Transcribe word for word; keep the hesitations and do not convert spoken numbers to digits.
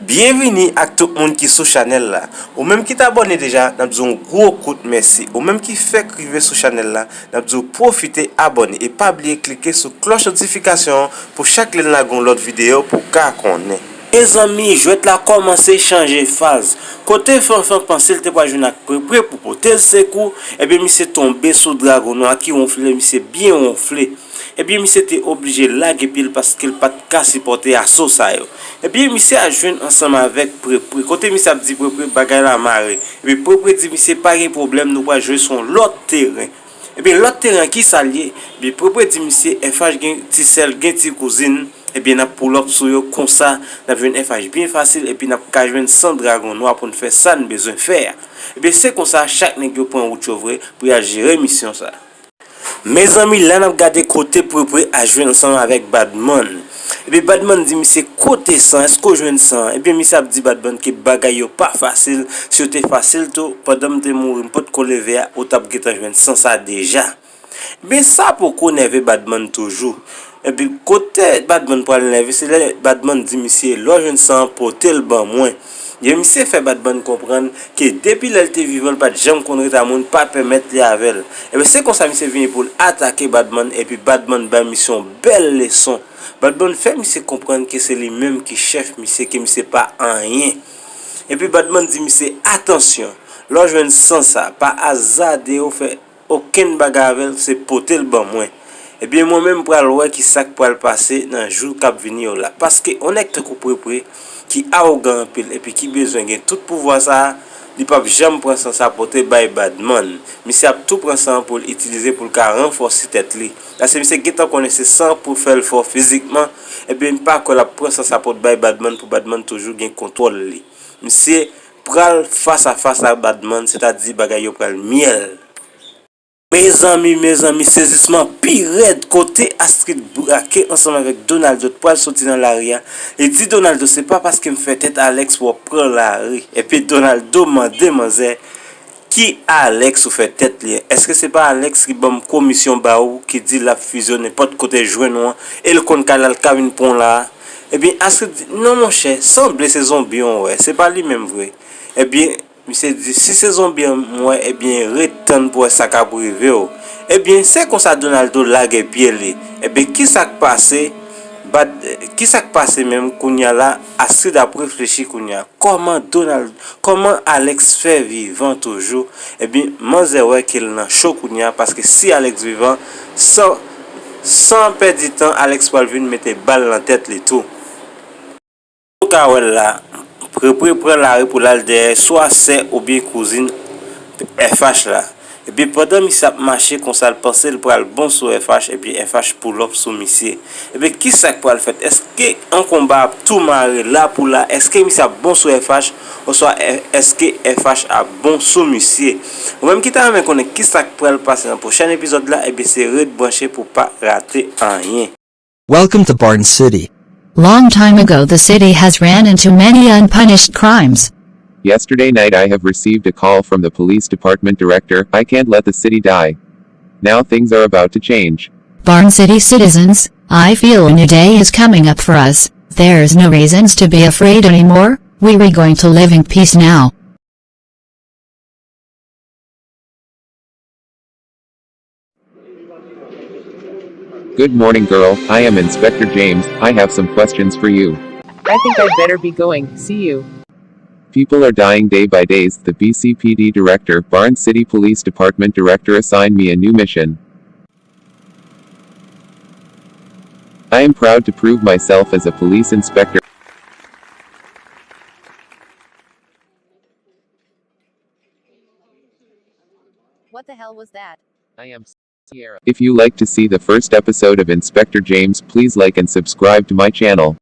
Byenvini ak tout moun ki sou chanèl la. Ou menm ki t abòne deja, n ap di w yon gwo kout mèsi. Ou menm ki fèk rive sou chanèl la, n ap di w pwofite abòne e pa bliye klike sou klòch notifikasyon an pou chak lè n lage yon lòt videyo pou w ka konnen. Mezanmi, jwèt la kòmanse chanje faz. Kote Fanfan panse l te pral jwenn ak Prepre pou pote l sekou, ebyen misye tonbe sou dragon nwa ki wonfle misye byen wonfle. Ebyen misye te oblije lage pye l paske l pa t ka sipòte aso sa yo. Ebyen misye al jwenn ansanm avèk Prepre. Kote misye ap di Prepre bagay la mare. Ebyen Prepre di misye pa gen pwoblèm, nou pral jwe sou yon lòt teren. Ebyen lòt teren an kisa l ye? Ebyen Prepre di misye F H gen ti sè l, gen ti kouzin. Ebyen n ap pull up sou yo konsa, n ap jwenn F H byen fasil epi n ap ka jwenn san dragon nwa pou n fè sa n bezwen fè a. Ebyen se konsa chak nèg yo pran wout yo vre pou y al jere misyon sa. Mezanmi, la n ap gade kote Prepre al jwenn ansanm avèk Badman. Ebyen Badman di misye kote san, èske w jwenn san? Ebyen misye ap di Badman ke bagay yo pa fasil, si yo te fasil tou, pandan m te mouri m potko leve a, ou t ap gentan jwenn san sa deja. Ebyen sa poko nève Badman toujou. Ebyen kote Badman pral nève, se lè Badman di misye lè w jwenn san an pote l ban mwen. Ebyen misye fè Badman konprann ke depi lè l te vivan l pa t janm konn ret a moun pa pèmèt li avè l. Ebyen se konsa misye vini pou l atake Badman epi Badman bay misye yon bèl leson. Badman fè misye konprann ke se li menm ki chèf misye, ke misye pa anyen. Epi Badman di misye atansyon, lè w jwenn san sa, pa azade w fè okenn bagay avè l, se pote l ban mwen. Ebyen mwen menm m pral wè kisa k pral pase nan jou k ap vini yo la. Paske yon nèg tankou Prepre ki awogan anpil epi ki bezwen gen tout pouvwa sa a, li p ap janm pran san sa pote bay Badman. Misye ap tou pran san an pou l itilize pou l ka ranfòse tèt li. Paske misye gentan konnen se san an pou fè l fò fizikman, ebyen m pa kwè l ap pran san sa pote bay Badman pou Badman toujou gen kontwòl li. Misye pral fas a fas a Badman, sètadi bagay yo pral myèl. Mezanmi, mezanmi, sezisman pi rèd kote Astrid brake ansanm avèk Donaldo t pral soti nan lari a. Li di Donaldo, se pa paske m fè tèt Alex pou w ap pran lari. Epi Donaldo mande manzè, ki Alex ou fè tèt li a? Èske se pa Alex ki ban m komisyon ba ou, ki di l ap fizye w nenpòt kote l jwenn ou an, e l konn kay la l ka vin pran w la a? Ebyen Astrid di, non monchè, sanble se zonbi an w wè, se pa li menm vre. Ebyen, Misye di, si se zonbi an m wè, ebyen ret tann pou wè sa k ap rive w. Ebyen, se konsa Donaldo lage pye li. Ebyen, kisa k pase? Bad, kisa k pase menm kounye a la? Astrid ap reflechi kounye a. Kòman Donald, kòman Alex fè vivan toujou? Ebyen, manzè wè ke l nan cho kounye a, paske si Alex vivan, san, san pèdi tan, Alex pral vin mete bal nan tèt li tou. Ou ka wè l la, Prepre pran lari pou l al dèyè swa sè oubyen kouzin F H la. Epi pandan misye ap mache konsa, l panse l pral bon sou F H, epi F H pull up sou misye. Epi kisa k pral fèt? Èske yon konba ap tou mare la pou la? Èske misye ap bon sou F H? Oswa è-, èske F H ap bon sou misye? Ou menm ki ta renmen konnen kisa k pral pase nan pwochèn epizòd la, ebyen se ret branche pou w pa rate anyen. Welcome to Barn City. Long time ago, the city has ran into many unpunished crimes. Yesterday night I have received a call from the police department director, I can't let the city die. Now things are about to change. Barn City citizens, I feel a new day is coming up for us. There's no reasons to be afraid anymore, we are going to live in peace now. Good morning, girl. I am Inspector James. I have some questions for you. I think I'd better be going. See you. People are dying day by days. The B C P D director, Barn City Police Department director, assigned me a new mission. I am proud to prove myself as a police inspector. What the hell was that? I am Sierra. If you like to see the first episode of Inspector James, please like and subscribe to my channel.